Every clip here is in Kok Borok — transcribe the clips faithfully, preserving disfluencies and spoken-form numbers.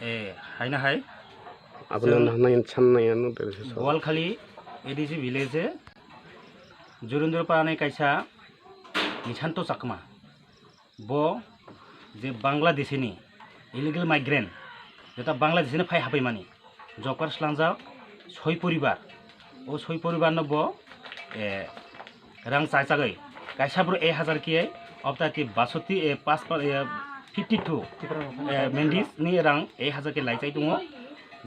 Eh, haina hai. Abono Sir, nahanayan, channanayan no dere se so. Boalkhali A D C village e Jurendra Parani kaisa Nishanto Chakma. Bo je Bangladesh ni illegal migrant, jeta Bangladesh ni phai hapai mani, job card slangjak soi poribar. O soi poribar no bo, eh, rang chai chagwi kaisa bro ek hajar khe, obta ki basoti, eh, pas pa, eh, fifty two, eh, mendis ni rang ek hajar khe lai chai tongo.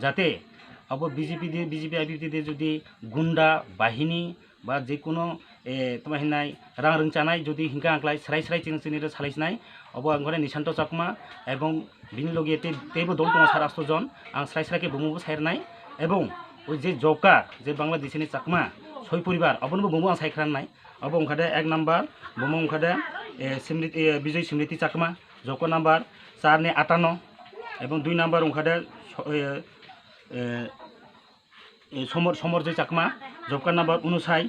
Jate abo B J P de, B J P I P F T de jodi gunda bahini ba je kono, eh, tamo hinai rang rwng chanai jodi hinka angklai srai srai chini chini ro salai sinai, obo ang gore Nishanto Chakma ebong bini loge te, teibo dol tongo sar asto jon, ang srai srai khe bumung bo sai rwnai, ebong o je job card je Bangladesh ni Chakma soi poribar obono bo bumung ang sai khranai, obo wngkha de ek number bumung wngkha de, eh, Simrit-, eh, Bijoy Simriti Chakma, job card number char ni atano, ebong dui number wngkha de so-, eh, eh, eh, Somor, Somorjoi Chakma, job card number unosai,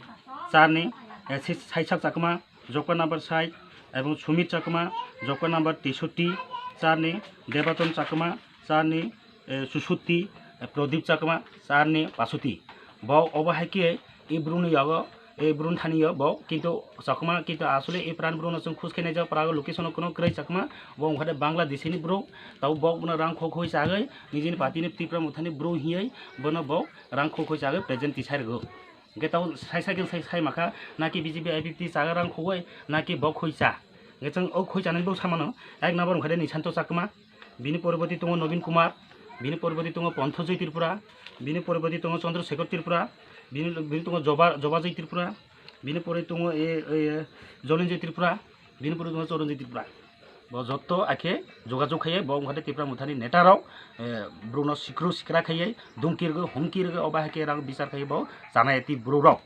char ni, eh, si-, Saisak Chakma, job card number sai, ebong Sumit Chakma, job card number teisoti, char ni, Debaton Chakma, char ni, eh, susuti, eh, Pradip Chakma, char ni pasoti. Bo obo hai khe e bru ni yago, e bru thani yo bo, kintu Chakma, kintu asole e pran bru no chwng khus khe naijak, prago location o kuno kwrwi Chakma, bo wngkha de Bangladesh ni bru, tabo bo bono rang khok khoi chagwi, nijini party ni Tipra Mothani bru hiyai, bono bo rang khok khoi chagwi present tisai rwgo. Hwnkhe tabo sai sai khe sai, sai makha, naki B J P I P F T chaga rang khogwi, naki bo khoi cha. Hwnkhe chwng o khoi chanani bo samano, ek number wngkha de Nishanto Chakma, bini poriboti tongo Nobin Kumar, bini poriboti tongo Panthajoi Tripura, bini poriboti tongo Chandra Shekhar Tripura, bini, bini tongo Joba, Jobajoi Tripura, bini pore tongo e, e, Jolinjoi Tripura, bini pore tongo Choronjoi Tripura. Bo jotto akhe jogajog khaye, bo wngkha de Tipra Mothani neta rok, eh, bru no sikru sikra khaye, dumkir go, humkir go, obo hai khe rang bichar khaye bo chanai ti bru rok.